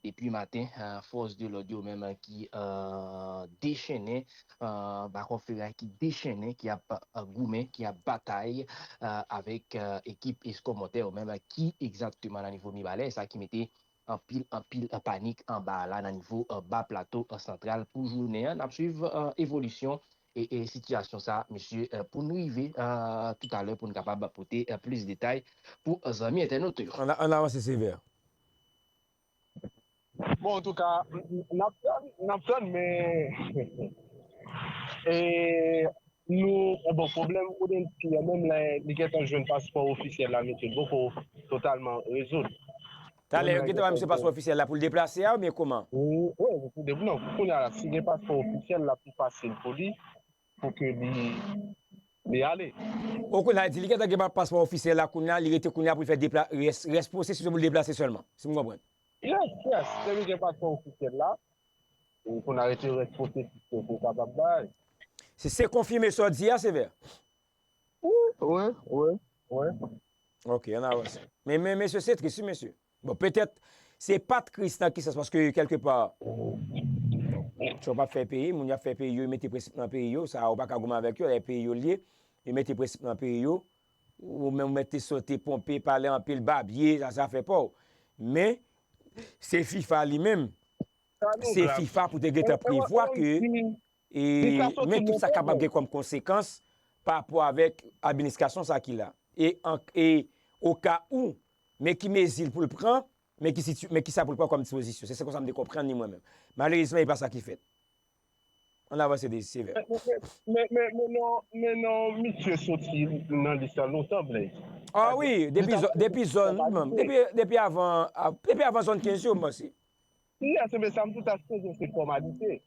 Depi maten, uh, fòs de lòd yo menm ki uh, dechennen, uh, Bakò Feray ki dechennen, ki ap uh, goumen, ki ap batay uh, avèk uh, ekip eskòmòtè yo menm ki egzakteman nan nivo Mibalè, sa ki mete anpil, anpil uh, panik anba a la nan nivo uh, ba plato uh, santral pou jounen an. N ap swiv uh, evolisyon e, e sitiyasyon sa, mesye, uh, pou nou rive uh, toutalè pou n kapab pote uh, plis detay pou uh, zanmi entènot yo. Ann avanse Sevè. Bon, antouka, n ap tann, n ap tann, men e nou, bon, pwoblèm Odenski a, menm lè li gentan jwenn paspò ofisyèl la, mesye, l poko totalman rezoud. Talè, yo gentan ba misye paspò ofisyèl la pou l deplase a oubyen kòman? Wi, wi, pou de, non, kounye a la, si gen paspò ofisyèl la, pi fasil pou li, pou ke li, li ale. O kounye a, di li gentan gen paspò ofisyèl la kounye a, li rete kounye a pou l fè depla, rès, rès pwosesis pou l deplase sèlman, si m konprann. Yes, yes, se li gen paspò ofisyèl la. Ou konn arete rèt pwosesis yo pou w kapab bay. Se se konfime sa w di a, Sevè? Wi, wi, wi. Ok, ann avanse. Men men mesye, se tris wi mesye. Bon, petèt se pa tris nan ki sans, paske kèlkepa Trump ap fè peyi, moun y ap fè peyi yo, yo mete prensip nan peyi yo, sa ou pa ka goumen avèk yo, e peyi yo l ye, yo mete prensip nan peyi yo. ou menm ou mèt te sote, ponpe, pale anpil, babye, sa, sa fè pa w. Men, se FIFA li menm, se FIFA pou te gentan prevwa ke, e, men tout sa kapab gen kòm konsekans pa rapò avèk administrasyon sa ki la. E, an, e, oka ou, men ki mezi l pou l pran, men ki situ-, men ki sa pou l pran kòm dispozisyon. Se, se konsa m te konprann li mwen menm. Malerezman, e pa sa ki fèt. Ann avanse, Dezi, se vre. Men, men, men, men, men non, men non, misye soti nan lis la lontan, Blaise. Ah wi, depi zòn, depi zòn, depi, depi avan, a- depi avan zòn kenz yo, m panse. Yes, men sa m tout a sonje se fòmalite.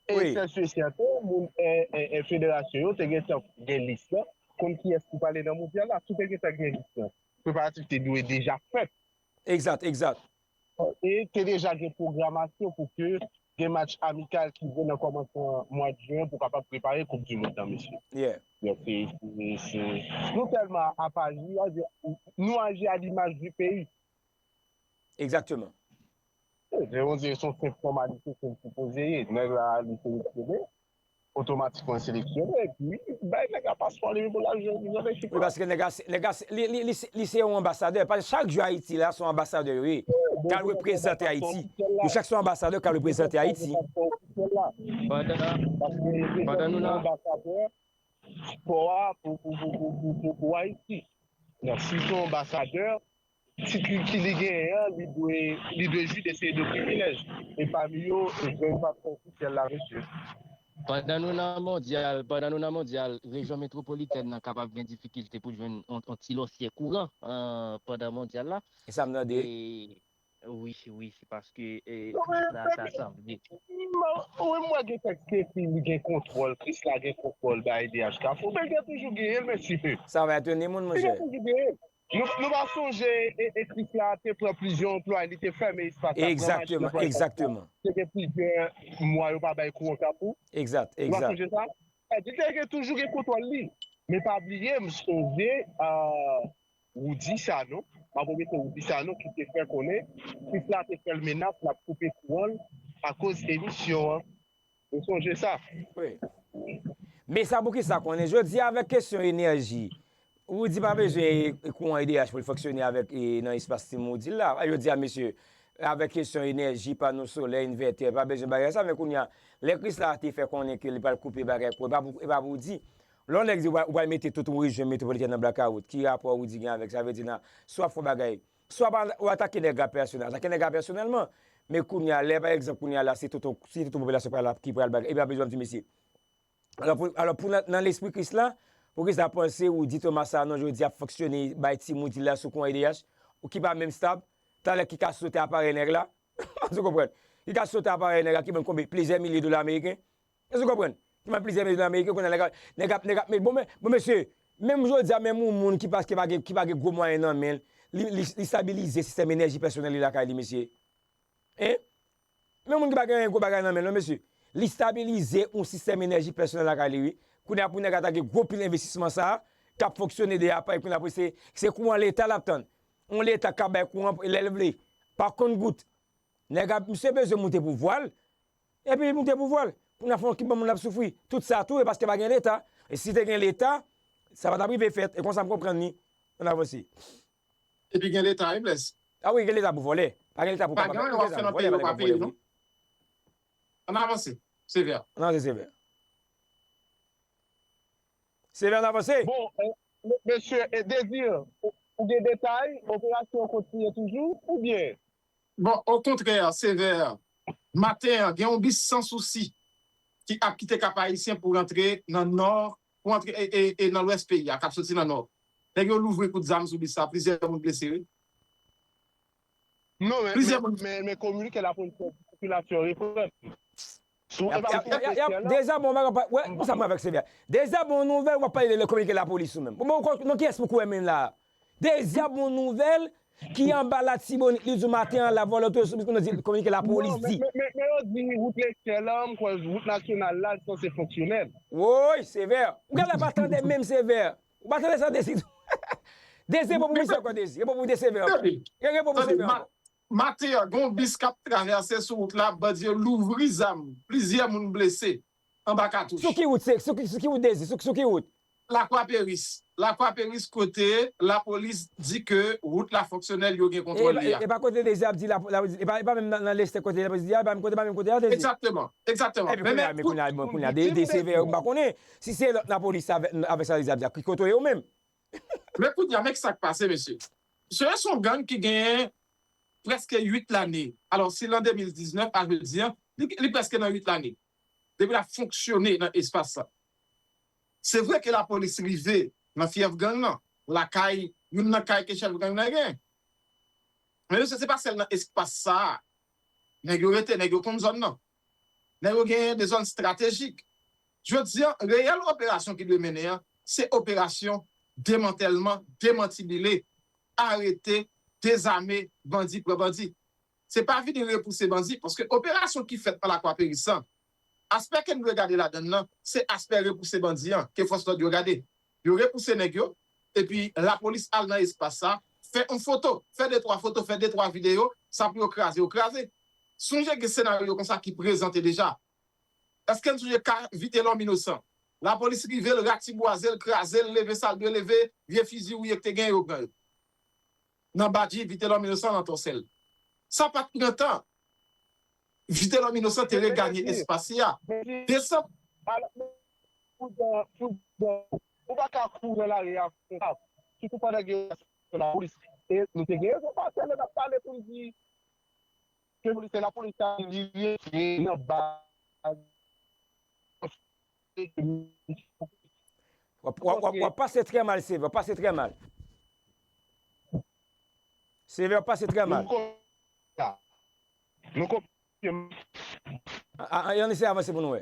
E sèl si e sèten, moun, e, e, e, federasyon yo te gentan gen lis la, konn kiyès ki pale nan mondyal la, si te gentan gen lis la, preparatif te dwe deja fèt. Egzat, egzat. E te deja gen pwogramasyon pou ke gen match amikal ki jwe nan kòmansman mwa jen pou kapab prepare Koup di Mond nan, mesye. Yeah. Donk, se, se, se, nou tèlman ap aji, nou aji a limaj di peyi. Egzakteman. Se, se, on dirait se yon senp fòmalite ke l sipoze ye. Nèg la, li seleksyone. Otomatikman seleksyone, epi bay nèg la paspò li pou l al jwe nan Mekik. Wi, paske nèg la, nèg la, li, li, li, li se yon anbasadè. Paske chak jou Ayiti la, se yon anbasadè yo ye. K al reprezante Ayiti. Yo chak se yon anbasadè k al reprezante Ayiti. Pandan, pandan nou nan anbasadè spò a pou, pou, pou Ayiti. Donk, si se yon anbasadè, tit li ki li genyen an, li dwe, li dwe jwi de seri de privilèj. E pami yo, jwenn paspò ofisyèl la, mesye. Pandan nou nan mondyal, pandan nou nan mondyal, rejyon metwopolitèn nan kapab gen difikilte pou jwenn on, on ti lòsyè kouran, eh, pandan mondyal la. E sa m tande. E, wi, wi, se paske, eh, Krisla ta sanble. Wi, m wè gen kèk defi, li gen kontwòl, Krisla gen kontwòl, bay D H Kafou, men gen toujou genyen l, mesye. Sa va etone moun, monchè. Li gen toujou genyen l. Nou, nou pa sonje, e, e Krisla te pran plizyè anplwaye, li te fèmen espas la, pran machin anplwaye. Egzakteman, egzakteman. Te gen plizyè mwa yo pa bay kouran Kafou. Egzat, egzat. Nou pa sonje sa? Sa di te gen toujou gen kontwòl li. Men pa bliye, m sonje, a, Roudy Sanon, m ap remete Roudy Sanon ki te fè konnen Krisla te fè l menas l ap koupe kouran l akoz emisyon an. Ou sonje sa? Wi. Men sa poukisa konnen, jodi a avèk kesyon enèji, Roudy pa bezwen kouran E D H pou l fonksyone avèk, e, nan espas Ti Moudi la. Jodi a, mesye, avèk kesyon enèji, pano solè, envètè, pa bezwen bagay sa, men kounye a, lè Krisla te fè konnen ke li pral koupe bagay kouran, e pa pou, e pa pou Roudy. Lè yon nèg di ou pral, ou pral mete tout yon rejyon metwopolitèn nan blakawout, ki rapò Roudy gen avèk sa? Vle di nan, si w ap fè yon bagay, swa pa, ou atake nèg la pèsonèl, atake nèg la pèsonèlman. Men kounye a, lè pa egzanp, kounye a la, se tout, se tout yon popilasyon pral, ki pral bagay, epi apre, yo ap di, mesye. Alò, pou, alò, pou nan, nan lespri Krisla, pou Krisla panse Roudy Thomas Sanon jodi a ap fonksyone, bay Ti Moudi la sou kouran E D H, ou ki pa menm stab, talè ki ka sote aparèy nèg la, èske w konprann? Ki ka sote aparèy nèg la, ki vann konbyen, plizyè milye dola ameriken. Èske w konprann? Ki vann plizyè milye dola ameriken, kounye a nèg ap, nèg ap, nèg ap met, bon, men, bon, mesye, menm jodi a, menm yon moun ki pa, ki pa gen, ki pa gen gwo mwayen nan men l, li, li, li stabilize sistèm enèji pèsonèl li lakay li, mesye. Hein? Men moun ki pa gen gwo bagay nan men l, non, mesye. Li stabilize yon sistèm enèji pèsonèl lakay li, wi. Kounye a pou nèg atake gwo pil envestisman sa a, k ap fonksyone de apa, epi kounye a pou se, se kouran Leta l ap tann. Yon Leta k ap bay kouran lè l vle. Pa konn gout. Nèg ap, misye bezwen moute pouvwa l, epi li moute pouvwa l. Kounye a fè yon kip ban moun ap soufri. Tout sa tou, e paske pa gen Leta. E si te gen Leta, sa pa t ap rive fèt. E konsa m konprann li. Ann avanse. Epi gen Leta, wi, Blaise. A wi, gen Leta pou vòlè. Pa gen Leta pou pa gen, w ap fè nan peyi w pa peye, non? Ann avanse, Sevè. Ann avanse, Sevè. Sevè, ann avanse. Bon, eh, me-, mesye, eh, Désir, ou, ou gen detay, operasyon an kontinye toujou, oubyen? Bon, okontrè, Sevè, maten an, gen yon bis Sans Souci ki ap kite Kap Ayisyen pou rantre nan Nò, pou rantre, e, e, e nan Lwès peyi a, k ap soti nan Nò. Nèg yo louvri kout zam sou bis sa, plizyè moun blese, wi. Non, men, plizyè moun, men, men kominike lapolis fè sikilasyon reprann. Sou, y ap, y ap, y ap, y ap, deza bon, bagay pa, wè, konsa mwen avèk Sevè. Deza bon nouvèl, w ap pale de kominike lapolis ou menm. Bon, bon, nan kiyès pou kwè menm la? Deza bon nouvèl, ki anba Latibonit, li di maten an, la vòlò tou sou, kominike lapolis di. Non, men, men, men, men yo di wout Lesyèl la, m kwè wout nasyonal la, li sanse fonksyonèl. Woy, Sevè. Ou genlè pa tande menm Sevè. Ou pa tande sa Dezi tou. Dezi, repo pou misye ankò, Dezi. Repo pou Sevè ankò. Repo pou Sevè ankò. Maten an, gen yon bis k ap travèse sou wout la, bandi yo louvri zam. Plizyè moun blese anba katouch. Sou ki wout, se, sou ki, sou ki wout, Dezi? Sou, sou ki wout? Lakwa Peris. Lakwa Peris kote lapolis di ke wout la fonksyonèl, yo gen kontwòl li a. E pa kote Dezi ap di, e pa menm nan leste kote lapolis di a, e pa menm kote, pa menm kote a, Dezi. Egzakteman, egzakteman. Epi kounye a, men kounye a, men kounye a, de, de sevè, m pa konnen si se lòt lapolis avèk, avèk sa Dezi ap di a, ki kote yo menm. Men kounye a, men ki sa k pase, mesye. Se yon gang ki genyen prèske uit lane. Alò, si l an de mil diznèf, a vle di, li, li prèske nan uit lane. Depi l ap fonksyone nan espas sa. Se vre ke lapolis rive nan fyèf gang nan, lakay, youn nan kay ke chèf gang nan gen. Men mesye, se pa sèl nan espas sa a nèg yo rete, nèg yo konn zòn nan. Nèg yo genyen de zòn estratejik. Jodi a, reyèl operasyon ki dwe mennen an, se operasyon demantèlman, demantibile, arete, dezame bandi, pran bandi. Se pa vini repouse bandi, paske operasyon ki fèt nan Lakwa Peris lan, aspè ke n dwe gade ladann nan, se aspè repouse bandi an, ke fòs lòd yo gade. Yo repouse nèg yo, epi lapolis al nan espas sa, fè yon foto, fè de twa foto, fè de twa videyo, sa pou yo kraze, yo kraze. Sonje gen senaryo konsa ki prezante deja. Èske n sonje ka Vitelòm Inosan? Lapolis rive, l ratibwaze l, kraze l, leve sa l dwe leve, vye fizi wouye ki te gen yo pran yo. Nan Badji, Vitelòm Inosan nan Tòsèl. Sa pa t pran tan. Vitelòm Inosan te reganye espas li a. Desanm. Ou pa ka kouri nan lari a konsa. Sitou pandan gen lapolis. E nou te gen rezon pase lè n ap pale pou n di ke polisye, lapolis ta li rete nan baz. W ap, w ap, w ap, w ap pase trè mal, Seve, w ap pase trè mal. Seve, w ap pase trè mal. Nou konprann. Nou konprann. A, a, ann eseye avanse pou nou wè.